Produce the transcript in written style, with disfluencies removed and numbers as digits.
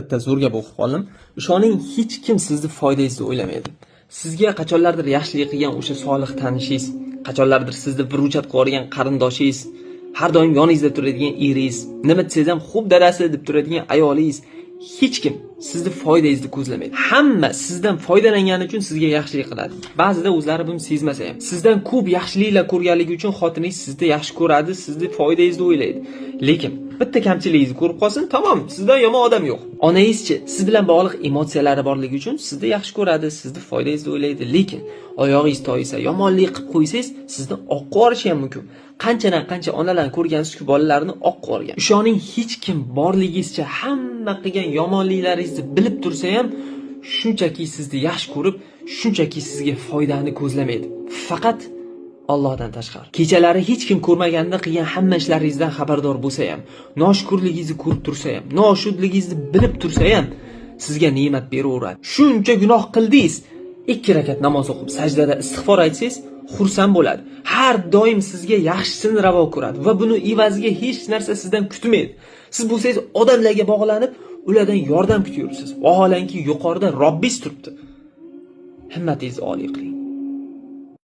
Bitta zo'r gap o'qib qoldim. Ishoning, hech kim sizni foydangizni o'ylamaydi. Sizga qachonlardir yaxshilik qilgan o'sha solih tanishingiz, qachonlardir sizni выручать qilib yuborgan qarindoshingiz, har doim yoningizda turadigan eringiz, nima desangiz ham "Xo'p, dadasi" deb turadigan ayolingiz, hech kim sizni foydangizni ko'zlamaydi. Hamma sizdan foydalangani uchun sizga yaxshilik qiladi. Ba'zida o'zlari buni sezmasa ham. Sizdan ko'p yaxshiliklar ko'rganligi uchun xotiningiz sizni yaxshi ko'radi, sizni foydangizni o'ylaydi. Lekin bitta kamchiligingizni ko'rib qolsin, tamom, sizdan yomon odam yo'q. Onangizchi, siz bilan bog'liq emotsiyalari borligi uchun sizni yaxshi ko'radi, sizni foydangizni o'ylaydi. Lekin oyog'ingiz toysa, yomonlik qilib qo'ysangiz, sizni oqqa yuborishi ham mumkin. Qanchadan qancha onalarni ko'rgansizku, bolalarini oqqa yuborgan. Ishoning, hech kim borligingizcha hamma qilgan yomonliklaringizni bilib tursa ham, shunchaki sizni yaxshi ko'rib, shunchaki sizga foydani ko'zlamaydi. Faqat Allohdan tashqari. Kechalari hech kim ko'rmaganda qilgan hamma ishlaringizdan xabardor bo'lsa ham, noshukurligingizni ko'rib tursa ham, noshuhudligingizni bilib tursa ham, sizga ne'mat beraveradi. Shuncha gunoh qildingiz, ikki rakat namoz o'qib, sajdada istig'for aytsangiz, xursand bo'ladi. Har doim sizga yaxshisini ravo ko'radi va buni evaziga hech narsa sizdan kutmaydi. Siz bo'lsangiz odamlarga bog'lanib, ulardan yordam kutyapsiz. Vaholanki yuqorida Robbingiz turibdi. Himmatingizni oliy qiling.